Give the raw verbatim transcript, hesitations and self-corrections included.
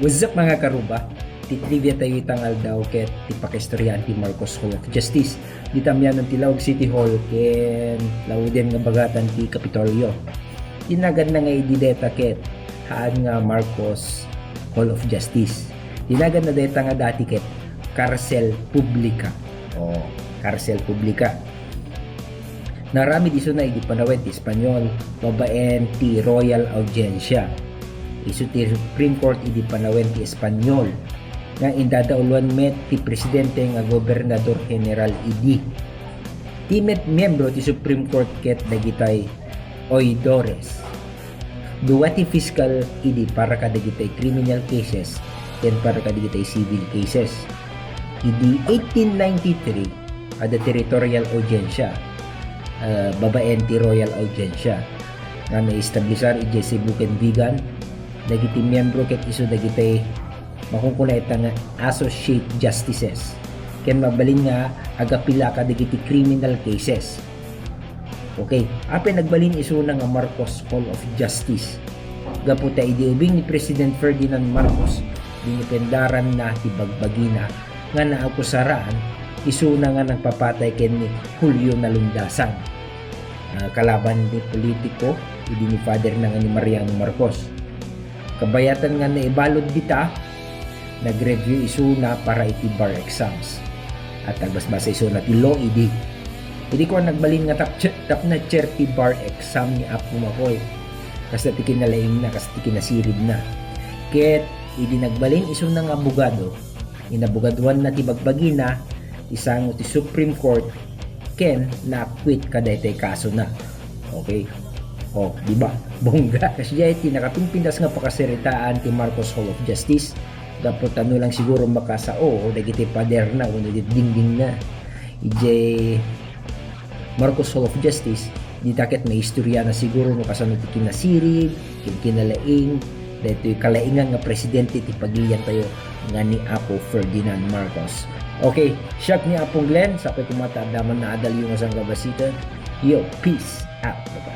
What's up, mga karuba? Ti trivia tayo itang aldaw ket ti pakaistoriaan ti Marcos Hall of Justice. Dita amianon ti Laog City Hall ken lauden nga bagatan ti Kapitolyo. Ti naganna nga idi deta ket haan nga Marcos Hall of Justice. Ti naganna deta nga dati ket Cárcel Pública. O, Cárcel Pública. Naaramid isuna idi panawen ti Espanyol babaen ti Royal Audiencia. Isu ti Supreme Court idi panawen ti Espanyol nga indadauloan met ti presidente nga gobernador general idi. Ti met miembro ti Supreme Court ket dagitay oidores. Dua ti fiscal idi para kadagitay criminal cases ken para kadagitay civil cases. Idi eighteen ninety-three, adda territorial audiencia, ah, babaen ti Royal Audiencia, nga naestablisar idiay Cebu ken Vigan. Dagiti miembro ket isu dagitay makunkuna ita nga associate justices, ken mabalin nga agapila kadagiti criminal cases. Okay, apay nagbalin isuna nga Marcos Hall of Justice? Gapu ta idi ubing ni President Ferdinand Marcos, dinipendaranna ti bagbagina nga naakusaran isuna nga nagpapatay ken ni Julio Nalundasan, ah, kalaban ni politiko idi ni father na nga ni Mariano Marcos. Kabayatan nga naibalud dita, nag-review isuna para iti bar exams. At nagbasbasa isuna ti law idi. Idi ko nagbalin nga tap-, tapna thirty bar exam ni Apo Makoy. Kasta ti kinalaingna, kasta ti kinasiribna. Ket idi nagbalin isuna nga abogado, inabogaduanna ti bagbagina, isango ti Supreme Court, ken na-acquit kadaytoy kasona. Okay. O, di ba? Bongga. Kasdiay ti nakapimpintas nga pakasaritaan ti Marcos Hall of Justice. Gapu ta no lang siguro makasao dagiti paderna wenno dagiti dingdingna idiay Marcos Hall of Justice, dita ket maistoryaanna siguro no kasano ti kinasirib, ken kinalaing, daytoy kalaingan nga presidente ti pagiliantayo nga ni Apo Ferdinand Marcos. Okay, siak ni Apo Glenn, sapay koma ta adda man naadalyo nga sangkabasiten. Yo, peace out. Bye-bye.